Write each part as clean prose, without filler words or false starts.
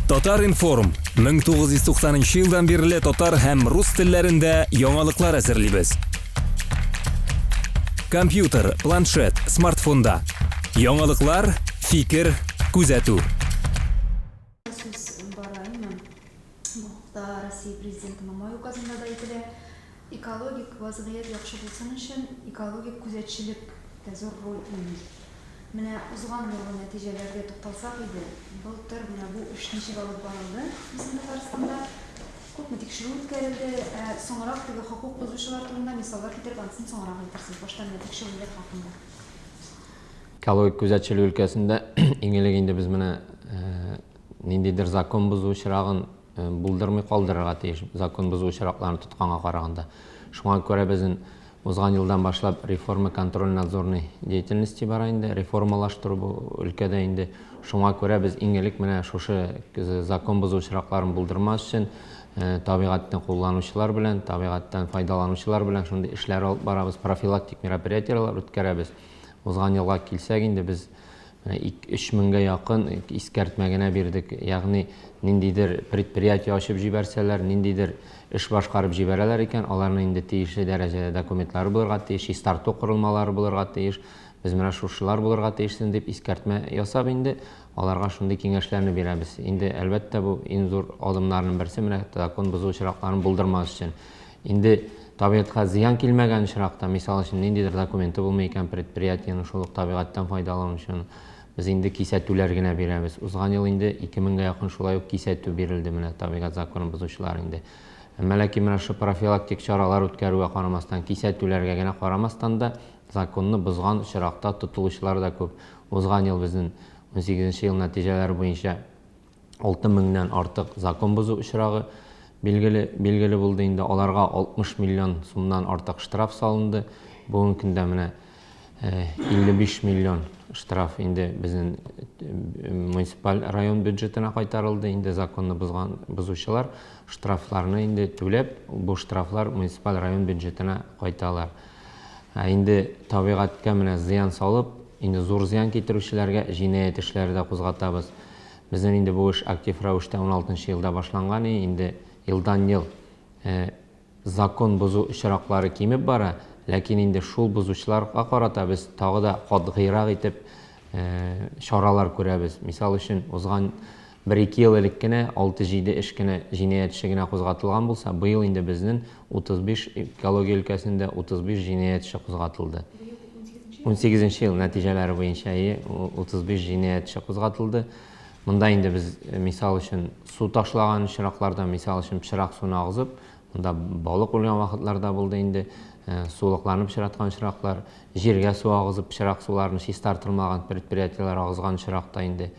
Татар-информ, 1990 нчы елдан бирле татар һәм рус телләрендә яңалыклар әзерлибез. Компьютер, планшет, смартфонда. Яңалыклар, фикер, күзәтү. Сүз бара, әйме? Бу хакта Россия Президентының май указында да әйтелә. Экологик вазгыять яхшы булсын өчен экологик күзәтчелек тә зур роль уйный. Менә узган елгы нәтиҗәләргә тукталсак иде. Былтыр менә бу эш ничек алып барылды безнең Татарстанда? Күпме тикшерү үткәрелде? Ә соңрак теге хокук бозучылар турында мисаллар китереп, анысын соңрак әйтерсез. Башта менә тикшерүләр хакында. Экологик күзәтчелек өлкәсендә иң элек инде без менә ниндидер закон бозу очрагын булдырмый калдырырга тиеш, закон бозу очракларын тотканга караганда. Шуңа күрә безнең узган елдан башлап реформа контроль-надзорной деятельности бара инде, реформалаштыру бу өлкәдә инде. Шуңа күрә без иң элек менә шушы закон бозу очракларын булдырмас өчен табигатьне кулланучылар белән, табигатьтән файдаланучылар белән шундый эшләр алып барабыз, профилактик мероприятиеләр үткәрәбез. Узган елга килсәк инде без Менә өч меңгә якын искәртмә генә бирдек. Ягъни ниндидер предприятие ачып җибәрсәләр, ниндидер эш башкарып җибәрәләр икән, аларның инде тиешле дәрәҗәдә документлары булырга тиеш, чистарту корылмалары булырга тиеш. Без менә шушылар булырга тиешсең дип искәртмә ясап инде аларга шундый киңәшләрне бирәбез. Инде, әлбәттә, бу иң зур адымнарның берсе менә закон бозу очракларын булдырмас өчен. Инде табигатькә зыян килмәгән очракта, мисал өчен, ниндидер документы булмый икән предприятиенең, шул ук табигатьтән файдаланучының, без инде кисәтүләр генә бирәбез. Узган ел инде 2000 гә якын шулай ук кисәтү бирелде менә табигать законын бозучылар инде. Әмма ләкин менә шушы профилактик чаралар үткәрүгә карамастан, кисәтүләргә генә карамастан да, законны бозган очракта тотылучылар да күп. Узган ел безнең унсигезенче ел нәтиҗәләре буенча 6 меңнән артык закон бозу очрагы билгеле, билгеле булды инде. Аларга 60 миллион сумнан артык штраф салынды. Бүгенге көндә менә 55 миллион штраф инде безнең муниципаль район бюджетына кайтарылды. Инде законны бозган бозучылар штрафларны инде түләп, бу штрафлар муниципаль район бюджетына кайталар. Ә инде табигатькә менә зыян салып, инде зур зыян китерүчеләргә җинаять эшләре дә кузгатабыз. Безнең инде бу эш актив рәвештә уналтынчы елда башланган и инде елдан-ел закон бозу очраклары кимеп бара, ләкин инде шул бозучыларга карата без тагы да катгыйрак итеп чаралар күрәбез. Мисал өчен, узган бер-ике ел элек кенә алты-җиде эш кенә, җинаять эше генә кузгатылган булса, быел инде безнең 35 экология өлкәсендә 35 җинаять эше кузгатылды. Унсигезенче ел нәтиҗәләре буенча, әйе, 35 җинаять эше кузгатылды. Монда инде без, мисал өчен, су ташлаган очракларда, мисал өчен, пычрак суны агызып, монда балык үлгән вакытлар да булды инде, сулыкларны пычраткан очраклар, җиргә су агызып, пычрак суларны чистартылмаган предприятиеләр агызган очракта инде.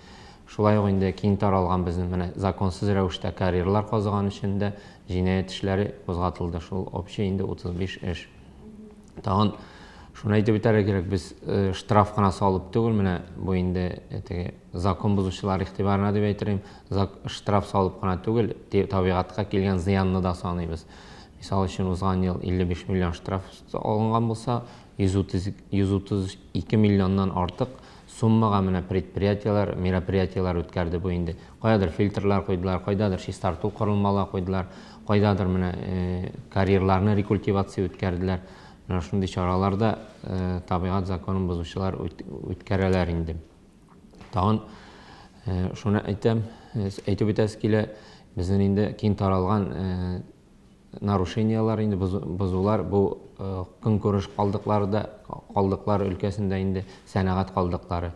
Шулай ук инде киң таралган безнең менә законсыз рәвештә карьерлар казыган өчен дә җинаять эшләре кузгатылды. Шул общий инде 35 эш. Тагын шуны әйтеп үтәргә кирәк, без штраф кына салып түгел, менә бу инде теге закон бозучылар игътибарына дип әйтер идем, штраф салып кына түгел, табигатькә килгән зыянны да саныйбыз. Мисал өчен, узган ел 55 миллион штраф алынган булса, 132 миллионнан артык суммага менә предприятиеләр, мероприятиеләр үткәрде бу инде. Каядыр фильтрлар куйдылар, кайдадыр чистарту корылмалар куйдылар, кайдадыр менә карьерларны рекультивация үткәрделәр. Менә шундый чаралар да табигать законын бозучылар үткәрәләр инде. Тагын шуны әйтәм, әйтеп үтәсе килә, безнең инде киң таралган нарушениеләр инде бозулар бу көнкүреш калдыклары да калдыклар өлкәсендә инде сәнәгать калдыклары.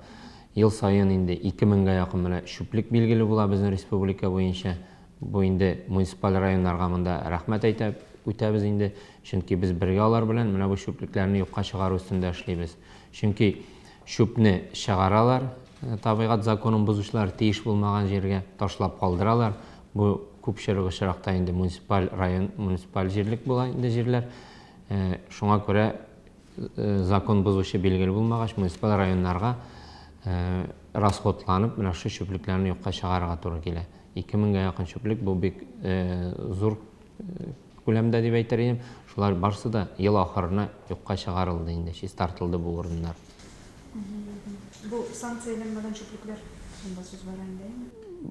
Ел саен инде 2000 гә якын менә чүплек билгеле була безнең республика буенча. Бу инде муниципаль районнарга монда рәхмәт әйтеп үтәбез инде, чөнки без бергә алар белән менә бу чүплекләрне юкка чыгару өстендә эшлибез. Чөнки чүпне чыгаралар, табигать законын бозучылар тиеш булмаган җиргә ташлап калдыралар. Бу күпчелек очракта инде муниципаль район, муниципаль җирлек була инде җирләр. Шуңа күрә закон бозучы билгеле булмагач, муниципаль районнарга расходланып, менә шушы чүплекләрне юкка чыгарырга туры килә. 2000 гә якын чүплек, бу бик зур күләмдә дип әйтер идем. Шулар барысы да ел ахырына юкка чыгарылды инде, чистартылды бу урыннар. Бу санкцияләнмәгән чүплекләр турында сүз бара инде, әйеме?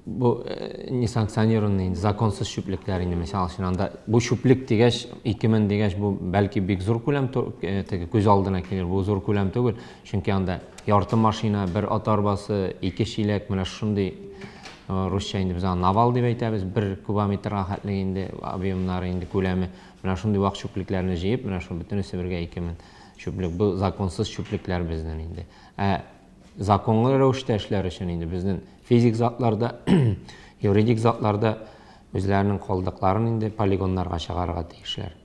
Бу несанкционированный инде, законсыз чүплекләр инде, мисал өчен, анда бу чүплек дигәч, 2000 дигәч, бу бәлки бик зур күләм теге күз алдына килер, бу зур күләм түгел, чөнки анда ярты машина, бер ат арбасы, ике чиләк, менә шундый русча инде без аны навал дип әйтәбез, бер кубометрга хәтле инде объемнары инде күләме, менә шундый вак чүплекләрне җыеп, менә шул бөтенесе бергә 2000 чүплек, бу законсыз чүплекләр безнең инде. Ә законлы рәвештә эшләр өчен инде безнең физик затлар да, юридик затлар да үзләренең калдыкларын инде полигоннарга чыгарырга тиешләр.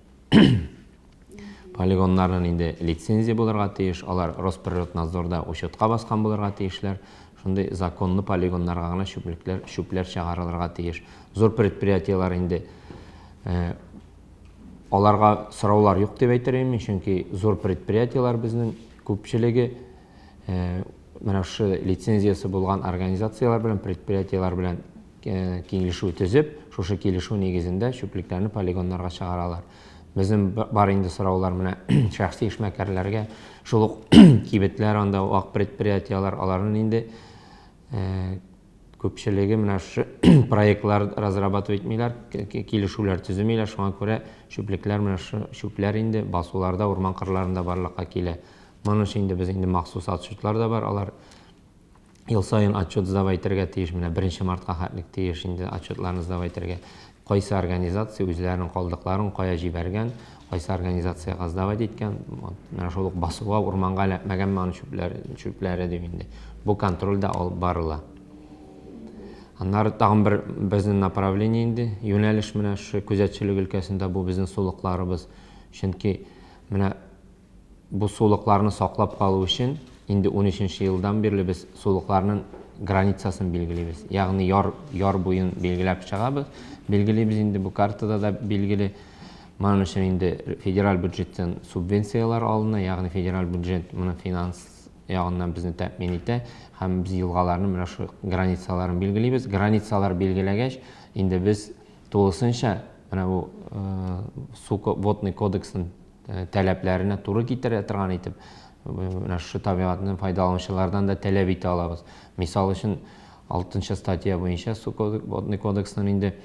Полигоннарның инде лицензия булырга тиеш, алар Росприроднадзорда учетка баскан булырга тиешләр. Шундый законлы полигоннарга гына чүплекләр, чүпләр чыгарылырга тиеш. Зур предприятиеләр инде аларга сораулар юк дип әйтер идем мин, чөнки зур предприятиеләр безнең күпчелеге менә шушы лицензиясе булган организацияләр белән, предприятиеләр белән килешү төзеп, шушы килешү нигезендә чүплекләрне полигоннарга чыгаралар. Безнең бар инде сораулар менә шәхси эшмәкәрләргә, шул ук кибетләр анда, вак предприятиеләр, аларның инде күпчелеге менә шушы проектлар разрабатывать итмиләр, килешүләр төземиләр, шуңа күрә чүплекләр менә шушы чүпләр инде басуларда, урман кырларында барлыкка килә. Моның өчен инде без инде махсус отчетлар да бар, алар ел саен отчет сдавать итәргә тиеш, менә 1 мартка хәтлек тиеш инде отчетларны сдавать итәргә. Кайсы организация үзләренең калдыкларын кая җибәргән, кайсы организациягә сдавать иткән, менә шул ук басуга, урманга эләкмәгәнме аның чүпләре дип инде. Бу контроль дә алып барыла. Аннары тагын бер безнең направление инде, юнәлеш менә шушы күзәтчелек өлкәсендә бу безнең сулыкларыбыз. Чөнки менә бу сулыкларны саклап калу өчен инде 13 елдан бирле без сулыкларның границасын билгелибез. Ягъни яр буен билгеләп чыгабыз. Билгелибез инде бу картада да билгеле. Моның өчен инде федераль бюджеттан субвенцияләр алына, ягъни федераль бюджет моны финанс ягыннан безне тәэмин итә һәм без елгаларның менә шу границаларын билгелибез. Границалар билгеләгәч, инде без тулысынча менә бу су водный кодексның таләпләренә туры китерә торган итеп, менә шушы табигатьне файдаланучылардан да таләп итә алабыз. Мисал өчен, 6 статья буенча су водный кодексның инде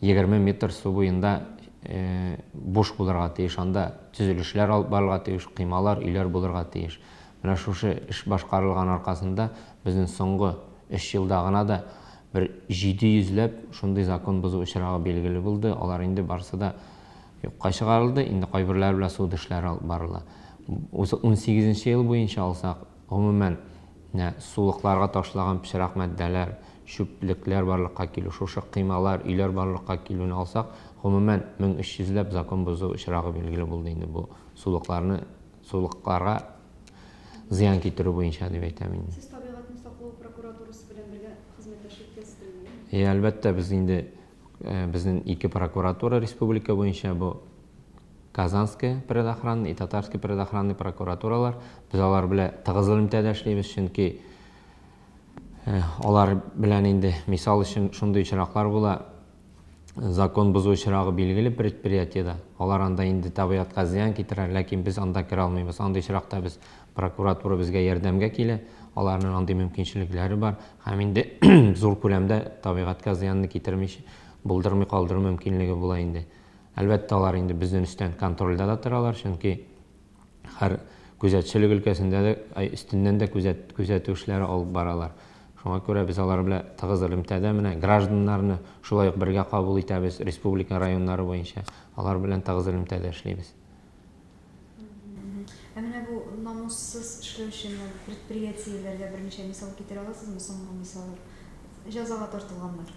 20 метр су буенда буш булырга тиеш, анда төзелешләр алып барырга тиеш, коймалар, өйләр булырга тиеш. Менә шушы эш башкарылган аркасында безнең соңгы 3 елда гына да бер 700ләп шундый закон бозу очрагы билгеле булды. Алар инде барысы да юкка чыгарылды, инде кайберләре белән суд эшләре алып барыла. 18 ел буенча алсак, гомумән, менә сулыкларга ташлаган пычрак матдәләр, чүплекләр барлыкка килү, шушы кыймалар, өйләр барлыкка килүне алсак, гомумән 1300ләп закон бозу очрагы билгеле булды инде бу сулыкларга зыян китерү буенча дип әйтәм инде. Сез табигатьне саклау прокуратурасы белән бергә хезмәттәшлек итәсездер инде? Әлбәттә, без инде безнең ике прокуратура республика буенча, бу Казанская природоохранная и Татарская природоохранная прокуратуралар. Без алар белән тыгыз элемтәдә эшлибез, чөнки алар белән инде мисал өчен шундый очраклар була. Закон бозу очрагы билгеле предприятиедә. Алар анда инде табигатькә зыян китерә, ләкин без анда керә алмыйбыз. Андый очракта без прокуратура безгә ярдәмгә килә. Аларның андый мөмкинчелекләре бар. Һәм инде зур күләмдә табигатькә зыянны китермичә, булдырмый калдыру мөмкинлеге була инде. Әлбәттә, алар инде безнең өстән контрольдә дә торалар, чөнки һәр күзәтчелек өлкәсендә дә, өстеннән дә күзәтү эшләре алып баралар. Шуңа күрә без алар белән тыгыз элемтәдә, менә гражданнарны шулай ук бергә кабул итәбез республика районнары буенча. Алар белән тыгыз элемтәдә эшлибез. Ә менә бу намуссыз эшләүче предприятиеләргә берничә мисал китерә аласызмы, соңгы мисаллар? Җәзага тартылганнар.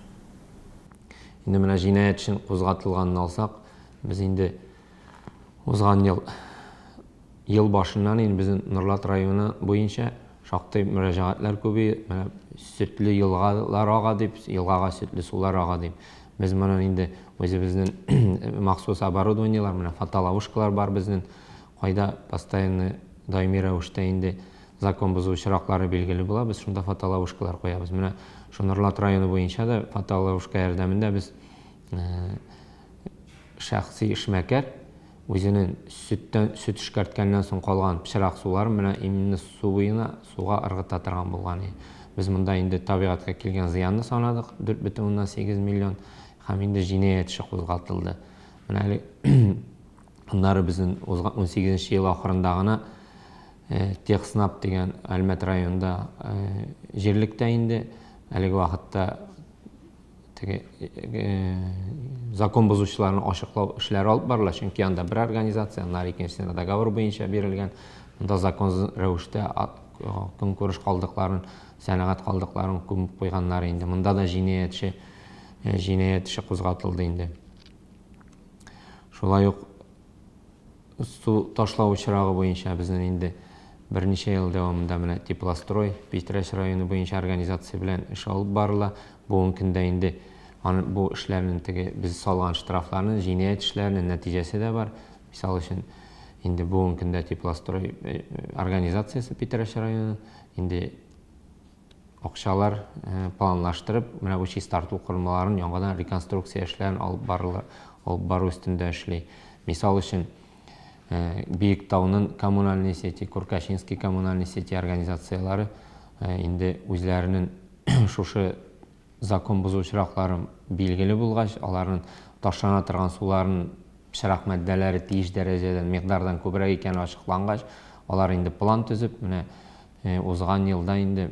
Инде менә җинаять эшен кузгатылганын алсак, без инде узган ел башыннан инде безнең Нурлат районы буенча шактый мөрәҗәгатьләр күбәйде. Менә сөтле елгалар ага дип, елгага сөтле сулар ага дип. Без моны инде үзебезнең махсус оборудованиелар, менә фотоловушкалар бар безнең, кайда постоянно даими рәвештә инде закон бозу очраклары билгеле була, без шунда фотоловушкалар куябыз. Менә шу Нурлат районы буенча да фотоловушка ярдәмендә без шәхси эшмәкәр үзенең сөттән сөт эшкәрткәннән соң калган пычрак суларын менә именно су буена суга ыргыта торган булган. Без монда инде табигатькә килгән зыянны санадык, 4,8 миллион, һәм инде җинаять эше кузгатылды. Менә әле аннары безнең узган 18 ел ахырында гына Техснаб дигән Әлмәт районында җирлектә инде әлеге вакытта теге закон бозучыларны ачыклау эшләре алып барыла, чөнки анда бер организация, аннары икенчесенә договор буенча бирелгән. Монда законсыз рәвештә көнкүреш калдыкларын, сәнәгать калдыкларын күмеп куйганнар инде. Монда да җинаятьче җинаять эше кузгатылды инде. Шулай ук су ташлау очрагы буенча безнең инде берничә ел дәвамында менә Теплострой Питрәч районы буенча организация белән эш алып барыла. Бүгенге көндә инде аны бу эшләрнең теге без салган штрафларның, җинаять эшләренең нәтиҗәсе дә бар. Мисал өчен, инде бүгенге көндә Теплострой организациясе Питрәч районы инде акчалар планлаштырып, менә бу чистарту корылмаларын яңадан реконструкция эшләрен алып барыла, алып бару өстендә эшли. Мисал өчен, Биектауның коммунальный сети, Куркачинский коммунальный сети организацияләре инде үзләренең шушы закон бозу очраклары билгеле булгач, аларның ташлана торган суларын пычрак матдәләре тиеш дәрәҗәдән, микъдардан күбрәк икәне ачыклангач, алар инде план төзеп, менә узган елда инде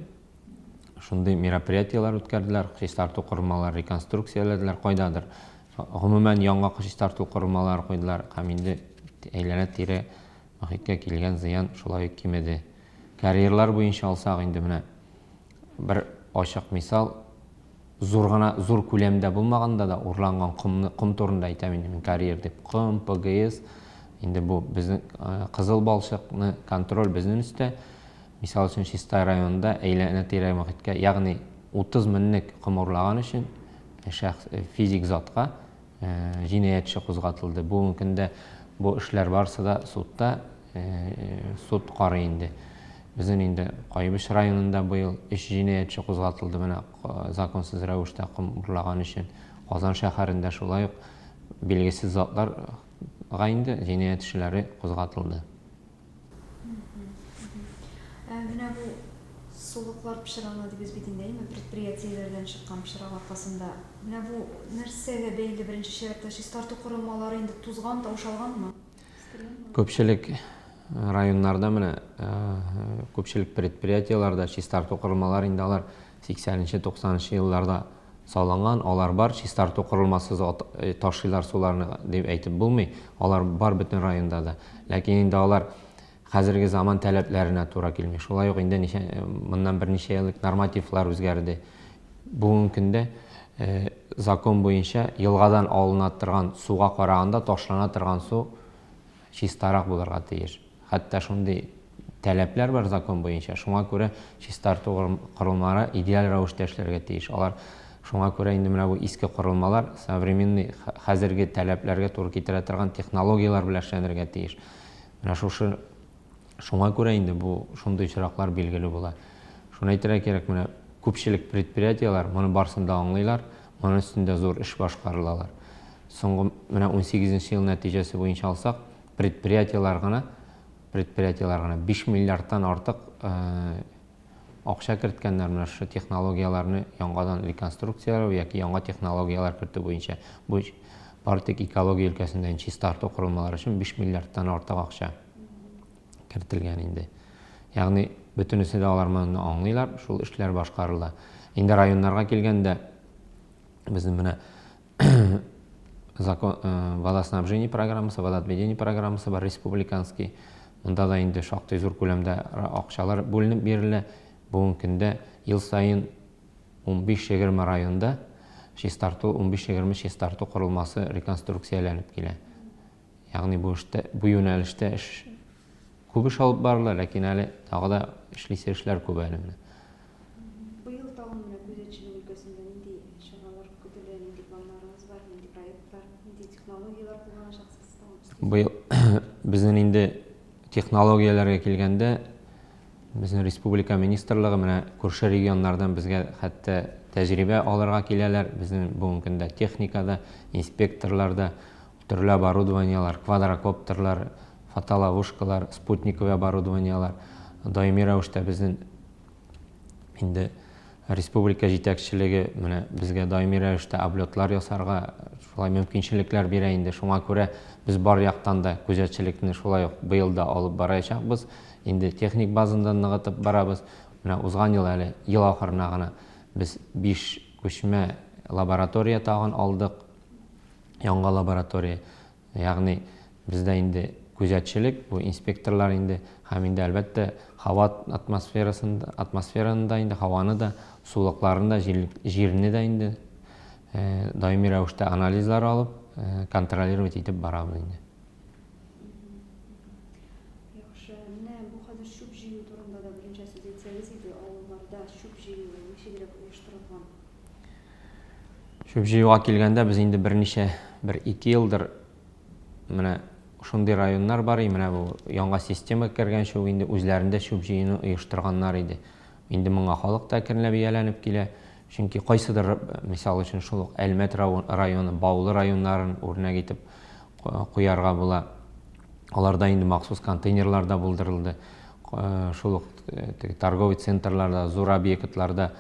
шундый мероприятиеләр үткәрделәр, чистарту корылмалары реконструкцияләделәр, кайдадыр гомумән яңа чистарту корылмалары куйдылар һәм инде әйләнә-тирә мохиткә килгән зыян шулай ук кимеде. Карьерлар буенча алсак инде менә бер ачык мисал, зур гына, зур күләмдә булмаганда да урланган комны, ком турында әйтәм инде мин карьер дип. Ком, ПГС, инде бу безнең кызыл балчыкны контроль безнең өстә. Мисал өчен, Чистай районында әйләнә-тирә мохиткә, ягъни 30 меңлек ком урлаган өчен шәхс, физик затка җинаять эше кузгатылды. Бүгенге көндә бу эшләр барысы да судта, суд карый инде. Безнең инде Кайбыч районында быел 3 җинаять эше кузгатылды менә законсыз рәвештә ком урлаган өчен. Казан шәһәрендә шулай ук билгесез затларга инде җинаять эшләре кузгатылды. Ә менә бу сулыклар пычрана дибез бит инде, әйеме, предприятиеләрдән чыккан пычрак аркасында. Менә бу нәрсәгә бәйле беренче чиратта? Чистарту корылмалары инде тузган, таушалганмы? Күпчелек районнарда менә күпчелек предприятиеләрдә чистарту корылмалары инде алар 80-нче, 90-нчы елларда салынган, алар бар, чистарту корылмасыз ташыйлар суларны дип әйтеп булмый, алар бар бөтен районда да. Ләкин инде алар хәзерге заман таләпләренә туры килми. Шулай ук инде ничә, моннан берничә ел элек нормативлар үзгәрде. Бүгенге көндә закон буенча елгадан алына торган суга караганда ташлана торган су чистарак булырга тиеш. Хәтта шундый таләпләр бар закон буенча. Шуңа күрә чистарту корылмалары идеаль рәвештә эшләргә тиеш. Алар шуңа күрә инде менә бу иске корылмалар современный хәзерге таләпләргә туры китерә торган технологияләр белән эшләнергә тиеш. Менә шушы шуңа күрә инде бу шундый очраклар билгеле була. Шуны әйтергә кирәк, менә күпчелек предприятиеләр моны барысын да аңлыйлар, моның өстендә зур эш башкарылалар. Соңгы менә 18 ел нәтиҗәсе буенча алсак, предприятиеләр гына предприятиеләр гына 5 миллиардтан артык акча керткәннәр менә шушы технологияләрне яңадан реконструкцияләү яки яңа технологияләр кертү буенча. Бу бары тик экология өлкәсендә чистарту корылмалары өчен 5 миллиардтан артык акча кертелгән инде. Ягъни бөтенесе дә алар моны аңлыйлар, шул эшләр башкарыла. Инде районнарга килгәндә, безнең менә закон водоснабжение программасы, водоотведение программасы бар республиканский. Монда да инде шактый зур күләмдә акчалар бүленеп бирелә. Бүгенге көндә ел саен 15-20 районда чистарту, 15-20 чистарту корылмасы реконструкцияләнеп килә. Ягъни бу эштә, бу юнәлештә эш күп эш алып барыла, ләкин әле тагы да эшлисе эшләр күп әле менә. Быел тагын менә күзәтчелек өлкәсендә нинди чаралар көтелә, нинди планнарыгыз бар, нинди проектлар, нинди технологияләр кулланачаксыз тагын? Быел безнең инде технологияләргә килгәндә, безнең республика министрлыгы менә күрше регионнардан безгә хәтта тәҗрибә алырга киләләр. Безнең бүгенге көндә техникада, инспекторларда, төрле оборудованиелар, квадрокоптерлар, фотоловушкалар, спутниковый оборудованиелар даими рәвештә безнең инде Республика җитәкчелеге менә безгә даими рәвештә облетлар ясарга шулай мөмкинчелекләр бирә инде. Шуңа күрә без бар яктан да күзәтчелекне шулай ук быел да алып барачакбыз. Инде техник базаны да ныгытып барабыз. Менә узган ел әле ел ахырына гына без 5 күчмә лаборатория тагын алдык. Яңа лаборатория. Ягъни бездә инде күзәтчелек, бу инспекторлар инде һәм инде әлбәттә һава атмосферасында, атмосфераны да инде, һаваны да, сулыкларны да, җирне дә инде даими рәвештә анализлар алып, контролировать итеп барабыз инде. Яхшы. Менә бу хәзер чүп җыю турында да берничә сүз әйтсәгез иде, авылларда чүп җыю ничегрәк оештырылган? Чүп җыюга килгәндә, без инде берничә, бер ике елдыр менә шундый районнар бар, менә бу яңа система кергәнче үк инде үзләрендә чүп җыюны оештырганнар иде. Инде моңа халык та әкренләп ияләнеп килә. Чөнки кайсыдыр, мисал өчен, шул ук Әлмәт районы, Баулы районнарын үрнәк итеп куярга була. Аларда инде махсус контейнерлар да булдырылды. Шул ук теге торговый центрларда, зур объектларда,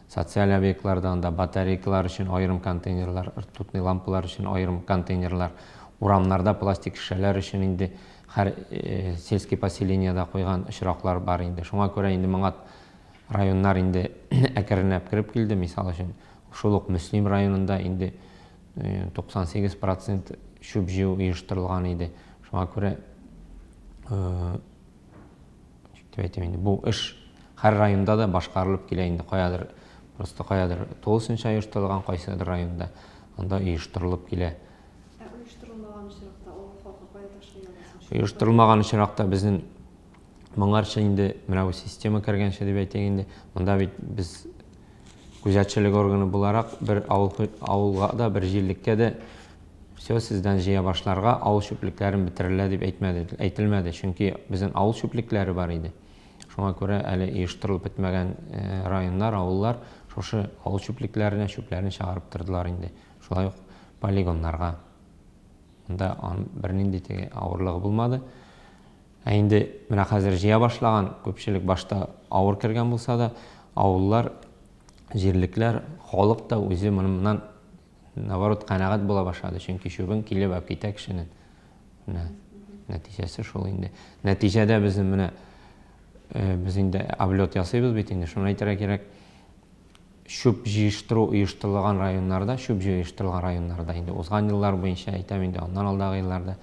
социаль объектларда анда батарейкалар өчен аерым контейнерлар, ртутный лампалар өчен аерым контейнерлар, урамнарда пластик шешәләр өчен инде һәр сельский поселениедә куйган очраклар бар инде. Шуңа күрә инде моңа районнар инде әкренләп кереп килде. Мисал өчен, шул ук Мөслим районында инде 98% чүп җыю оештырылган иде. Шуңа күрә, дип әйтим инде, бу эш һәр районда да башкарылып килә инде. Каядыр просто каядыр тулысынча оештырылган, кайсыдыр районда анда оештырылып килә. Ә оештырылмаган очракта авыл халкы кая ташлый аласың? Оештырылмаган очракта безнең моңарчы инде менә бу система кергәнче дип әйтик инде, монда бит без күзәтчелек органы буларак бер авыл авылга да, бер җирлеккә дә все сездән җыя башларга, авыл чүплекләрен бетерелә дип әйтмәде, әйтелмәде. Чөнки безнең авыл чүплекләре бар иде. Шуңа күрә әле оештырылып бетмәгән районнар, авыллар шушы авыл чүплекләренә чүпләрен чыгарып тордылар инде. Шулай ук полигоннарга. Монда бернинди теге авырлыгы булмады. Ә инде менә хәзер җыя башлаган, күпчелек башта авыр кергән булса да, авыллар, җирлекләр, халык та үзе моннан наоборот канәгать була башлады, чөнки чүбен килеп алып китә кешенең. Менә нәтиҗәсе шул инде. Нәтиҗәдә безнең менә без инде облет ясыйбыз бит инде, шуны әйтергә кирәк. Чүп җыештыру оештырылган районнарда, чүп җыештырылган районнарда инде узган еллар буенча әйтәм инде, аннан алдагы елларда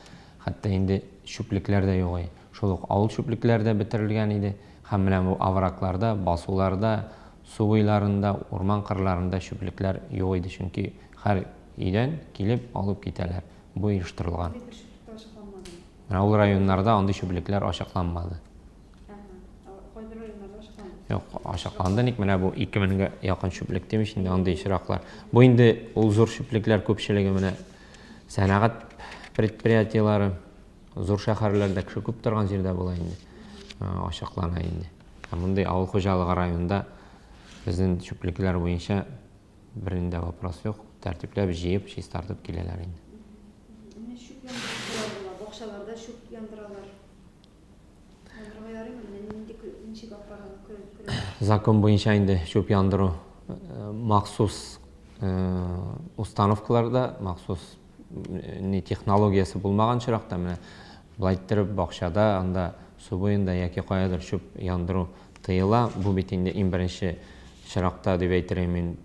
хәтта инде чүплекләр дә юк иде. Шул ук авыл чүплекләре дә бетерелгән иде. Һәм менә бу оврагларда, басуларда, су буйларында, урман кырларында чүплекләр юк иде, чөнки һәр өйдән килеп алып китәләр. Бу оештырылган. Андый бер чүплек тә ачыкланмадымы? Менә ул районнарда андый чүплекләр ачыкланмады. Кайбер районнарда ачыкланды. Юк, ачыкланды. Ник менә бу 2000гә якын чүплек димеш инде андый очраклар. Бу инде ул зур чүплекләр күпчелеге менә сәнәгать предприятиеләре, зур шәһәрләрдә кеше күп торган җирдә була инде. Ачыклана инде. Ә мондый авыл хуҗалыгы районында безнең чүплекләр буенча бернинди вопрос юк. Тәртипләп җыеп, чистартып киләләр инде. Менә чүп яндыручылар була, бакчаларда чүп яндыралар. Яндырырга ярыймы? Менә нинди ничек алып баралар көрәш? Закон буенча инде чүп яндыру махсус установкаларда, махсус ни технологиясе булмаган очракта менә болай иттереп бакчада, анда су буенда яки каядыр чүп яндыру тыела. Бу бит инде иң беренче очракта дип әйтер идем мин,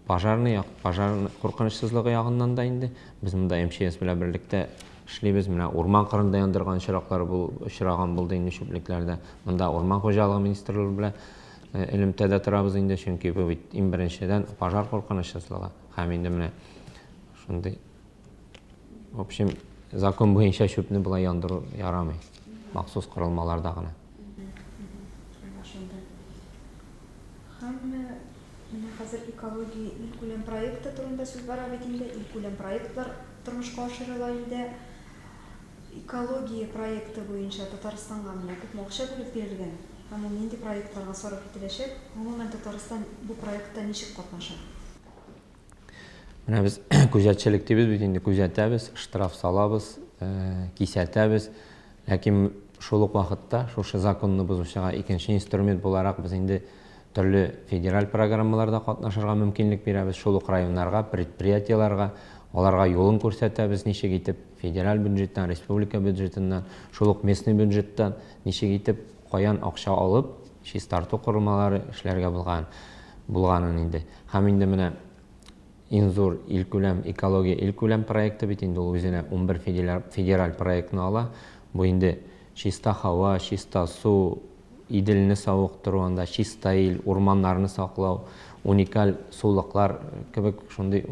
пожарный як, пожар куркынычсызлыгы ягыннан да инде. Без монда МЧС белән берлектә эшлибез. Менә урман кырында яндырган очраклар бул, очраган булды инде чүплекләрдә. Монда урман хуҗалыгы министрлыгы белән элемтәдә торабыз инде, чөнки бу бит иң беренчедән пожар куркынычсызлыгы. Һәм инде менә шундый, в общем, закон буенча чүпне болай яндыру ярамый. Махсус корылмаларда гына. Аңлашылды. Һәм менә хәзер экология илкүләм проекты турында сүз бара бит инде. Илкүләм проектлар тормышка ашырыла илдә. Экология проекты буенча Татарстанга менә күпме акча бүлеп бирелгән һәм ул нинди проектларга сарыф ителәчәк? Гомумән, Татарстан бу проектта ничек катнаша? Менә без күзәтчелек дибез бит инде, күзәтәбез, штраф салабыз, кисәтәбез. Ләкин шул ук вакытта шушы законны бозучыга икенче инструмент буларак без инде төрле федераль программаларда катнашырга мөмкинлек бирәбез. Шул ук районнарга, предприятиеләргә, аларга юлын күрсәтәбез, ничек итеп федераль бюджеттан, республика бюджетыннан, шул ук местный бюджеттан ничек итеп, каян акча алып, чистарту корылмалары эшләргә булган, булганын инде. Һәм инде менә иң зур илкүләм экология илкүләм проекты бит инде ул үзенә 11 федераль, федераль проектны ала. Бу инде чиста һава, чиста су, Иделне савыктыру анда, чиста ил, урманнарны саклау, уникаль сулыклар кебек шундый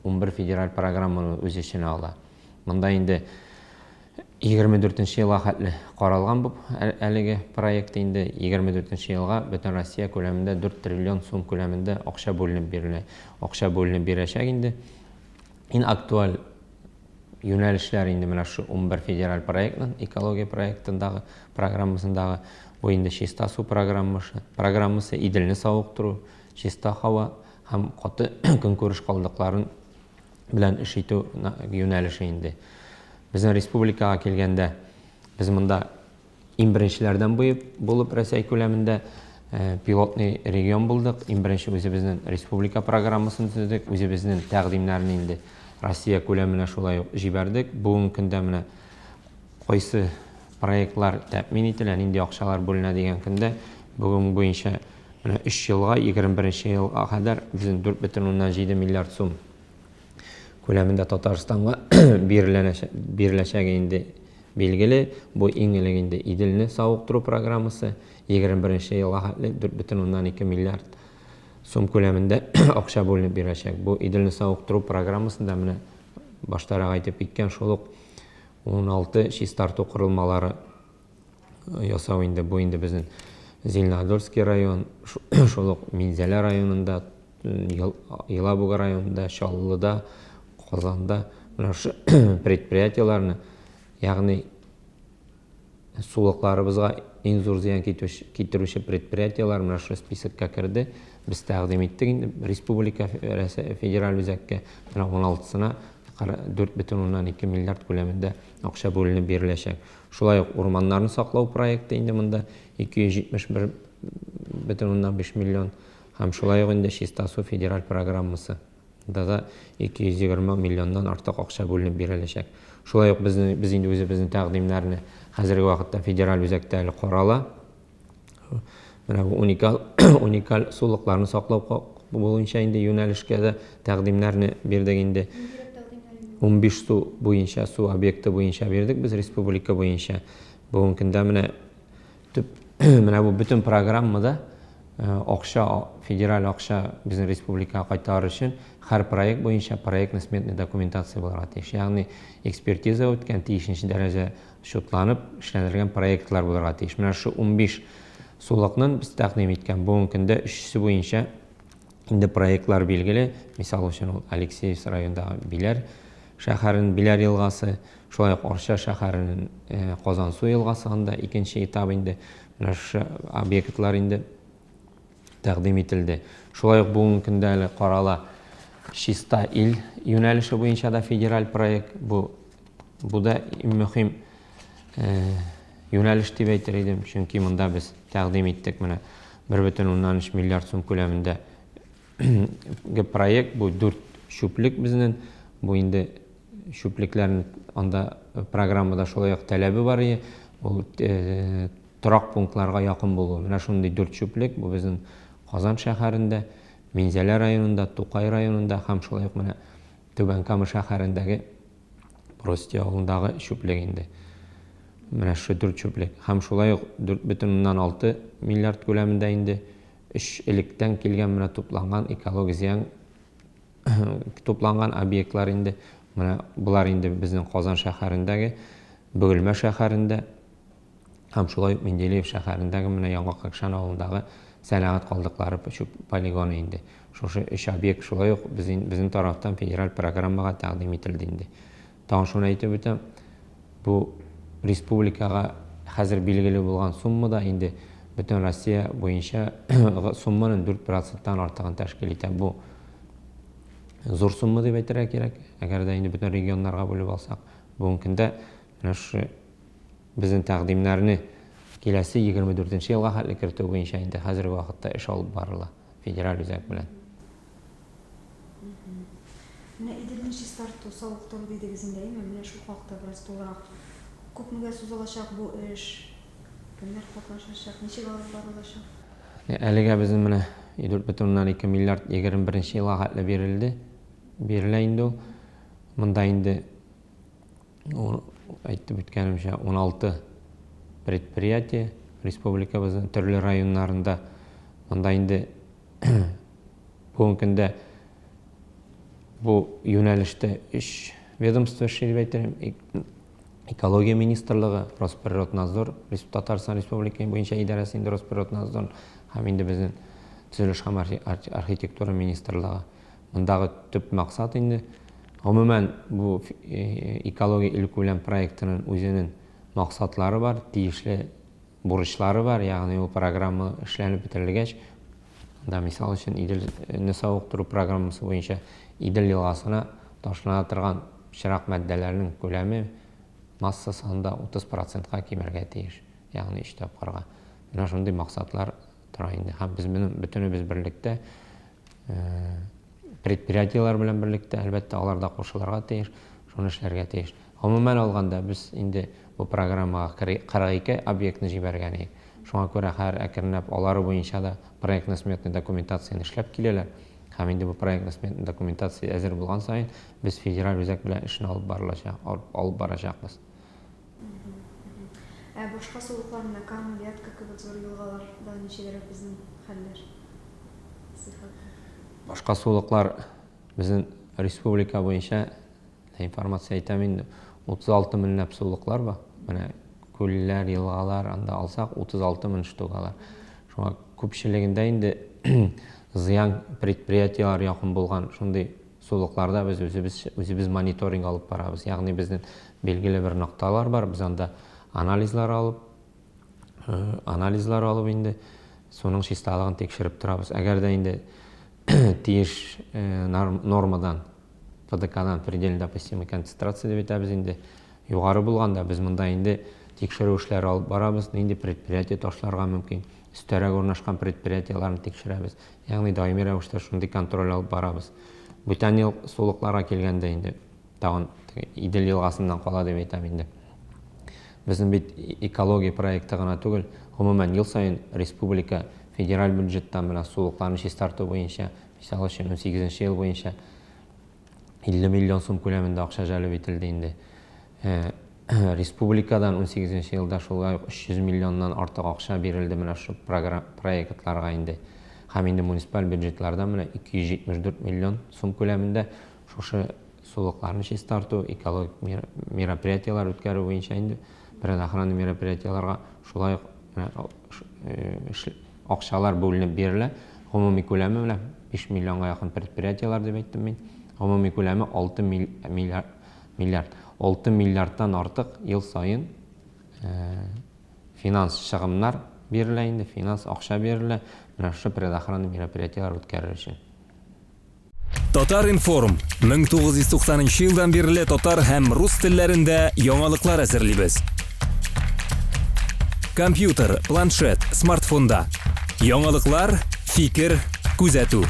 11 федераль программаны үз эченә ала. Монда инде 24 нче елга хәтле каралган бу әлеге проект инде 24 нче елга бөтен Россия күләмендә 4 триллион сум күләмендә акча бүленеп бирелә. Акча бүленеп бирәчәк инде. Иң актуаль юнәлешләр инде менә шу 11 федераль проектның экология проектындагы программасындагы бу инде чиста су программасы, программасы Иделне савыктыру, чиста һава һәм каты көнкүреш калдыкларын белән эш итү юнәлеше инде. Безнең республикага килгәндә, без монда иң беренчеләрдән булып Рәсәй күләмендә пилотный регион булдык. Иң беренче үзебезнең республика программасын төзедек, үзебезнең тәкъдимнәрне инде Россия күләменә шулай ук җибәрдек. Бүгенге көндә менә кайсы проектлар тәэмин ителә, нинди акчалар бүленә дигән көндә бүген буенча менә 3 елга, 21 елга кадәр безнең 4,7 миллиард сум күләмендә Татарстанга биреләчәге инде билгеле. Бу иң элек инде Иделне савыктыру программасы 21 елга хәтле 4,2 миллиард сум күләмендә акча бүленеп биреләчәк. Бу Иделне савыктыру программасында менә баштарак әйтеп киткән шул ук 16 чистарту корылмалары ясау инде. Бу инде безнең Зеленодольский район, шул ук Минзәлә районында, Елабуга районында, Чаллыда, Казанда менә шу предприятиеләрне, ягъни сулыкларыбызга иң зур зыян китерүче предприятиеләр менә шу списокка керде. Без тәкъдим иттек инде республика федераль үзәккә менә 16-сына 4,2 миллиард күләмендә акча бүленеп биреләчәк. Шулай ук урманнарны саклау проекты инде монда 271,5 миллион һәм шулай ук инде Чиста су федераль программасы да да 220 миллионнан артык акча бүленеп биреләчәк. Шулай ук безне без инде үзебезнең тәкъдимнәрне хәзерге вакытта федераль үзәктә әле карала. Менә бу уникаль уникаль сулыкларны саклау буенча инде юнәлешкә дә тәкъдимнәрне бирдек инде. 15 су буенча, су объекты буенча бирдек без республика буенча. Бүгенге көндә менә төп менә бу бөтен программада акча, федераль акча безнең республикага кайтарыр өчен һәр проект буенча проектно-сметный документация булырга тиеш. Ягъни экспертиза үткән, тиешенче дәрәҗә счетланып эшләнелгән проектлар булырга тиеш. Менә шу 15 сулыкның без тәкъдим иткән бүгенге көндә өчесе буенча инде проектлар билгеле. Мисал өчен ул Алексеевск районындагы Биләр шәһәренең Биләр елгасы, шулай ук Арча шәһәренең Казансу елгасы анда икенче этап инде. Менә шушы объектлар инде тәкъдим ителде. Шулай ук бүгенге көндә әле карала Чиста ил юнәлеше буенча да федераль проект. Бу бу да иң мөһим юнәлеш дип әйтер идем, чөнки монда без тәкъдим иттек менә 1,3 миллиард сум күләмендә проект. Бу 4 чүплек безнең. Бу инде чүплекләрнең анда программада шулай ук таләбе бар иде. Ул торак пунктларга якын булу. Менә шундый 4 чүплек бу безнең Казан шәһәрендә, Минзәлә районында, Тукай районында һәм шулай ук менә Түбән Кама шәһәрендәге Прости авылындагы чүплек инде. Менә шу 4 чүплек. Һәм шулай ук 4,6 миллиард күләмендә инде өч электән килгән менә тупланган экологик зыян тупланган объектлар инде. Менә болар инде безнең Казан шәһәрендәге, Бөгелмә шәһәрендә һәм шулай ук Менделеев шәһәрендәге менә Яңа Кокшан авылындагы сәнәгать калдыклары чүп полигоны инде. Шушы өч объект шулай ук безнең тарафтан федераль программага тәкъдим ителде инде. Тагын шуны әйтеп үтәм, бу республикага хәзер билгеле булган сумма да инде бөтен Россия буенча сумманың 4%-тан артыгын тәшкил итә. Бу зур сумма дип әйтергә кирәк. Әгәр дә инде бөтен регионнарга бүлеп алсак, бүгенге көндә менә шушы безнең тәкъдимнәрне Киләсе 24 нче елга хәтле кертү буенча инде хәзерге вакытта эш алып барыла федераль үзәк белән. Менә Иделне чистарту, савыктыру дидегез инде, әйеме? Менә шул хакта бераз тулырак. Күпмегә сузылачак бу эш? Кемнәр катнашачак? Ничек алып барылачак? Әлегә безнең менә 4,2 миллиард 21 нче елга хәтле бирелде. Бирелә инде ул. Монда инде әйтеп үткәнемчә, 16 предприятие республикабызның төрле районнарында. Монда инде бүгенге көндә бу юнәлештә өч ведомство эшли дип әйтер идем. Экология министрлыгы, Росприроднадзор, Татарстан Республика буенча идарәсе инде Росприроднадзор һәм инде безнең төзелеш һәм архитектура министрлыгы. Мондагы төп максат инде, гомумән, бу экология илкүләм проектының үзенең максатлары бар, тиешле бурычлары бар, ягъни ул программа эшләнеп бетерелгәч, анда, мисал өчен, Иделне савыктыру программасы буенча Идел елгасына ташлана торган пычрак матдәләрнең күләме, массасы анда 30 процентка кимергә тиеш, ягъни өч тапкырга. Менә шундый максатлар тора инде. Һәм без моны бөтенебез берлектә предприятиеләр белән берлектә, әлбәттә, алар да кушылырга тиеш, шуны эшләргә тиеш. Гомумән алганда, без инде бу программага 42 объектны җибәргән идек. Шуңа күрә хәзер әкренләп алары буенча да проектно-сметный документацияне эшләп киләләр. Һәм инде бу проектно-сметный документация әзер булган саен, без федераль үзәк белән эшне алып барылачак, алып барачакбыз. Ә башка сулыклар, менә Кама, Вятка кебек зур елгаларда ничегрәк безнең хәлләр? Сыйфаты. Башка сулыклар безнең республика буенча информация әйтәм инде, 36 меңләп сулыклар бар. Менә күлләр, елгалар анда алсак 36 мең штук алар. Шуңа күпчелегендә инде зыян предприятиеләр якын булган шундый сулыкларда без үзебез үзебез мониторинг алып барабыз. Ягъни безнең билгеле бер нокталар бар, без анда анализлар алып анализлар алып инде суның чисталыгын тикшереп торабыз. Әгәр дә инде тиеш нормадан, ПДКдан, предельно допустимой концентрация дип әйтәбез инде, югары булганда без монда инде тикшерү эшләре алып барабыз, нинди предприятие ташларга мөмкин, өстәрәк урнашкан предприятиеләрне тикшерәбез. Ягъни даими рәвештә шундый контроль алып барабыз. Бүтән ел сулыкларга килгәндә инде тагын Идел елгасыннан кала дип әйтәм инде. Безнең бит экология проекты гына түгел, гомумән ел саен республика федераль бюджеттан менә сулыкларны чистарту буенча, мисал өчен, 18 ел буенча 50 миллион сум күләмендә акча җәлеп ителде инде. Э, республикадан 18 елда шулай ук 300 миллионнан артык акча бирелде менә шул проектларга инде. Һәм инде муниципаль бюджетлардан менә 274 миллион сум күләмендә шушы сулыкларны чистарту, экологик мероприятиеләр үткәрү буенча инде природоохранный мероприятиеләргә шулай ук акчалар бүленеп бирелә. Гомуми күләме менә 5 миллионга якын предприятиеләр дип әйттем мин. Гомуми күләме 6 миллиард, миллиард. 6 миллиардтан артык ел саен финанс чыгымнар бирелә инде, финанс акча бирелә менә шушы природоохранный мероприятиеләр үткәрер өчен. Татар-информ, 1990 нчы елдан бирле татар һәм рус телләрендә яңалыклар әзерлибез. Компьютер, планшет, смартфонда. Яңалыклар, фикер, күзәтү.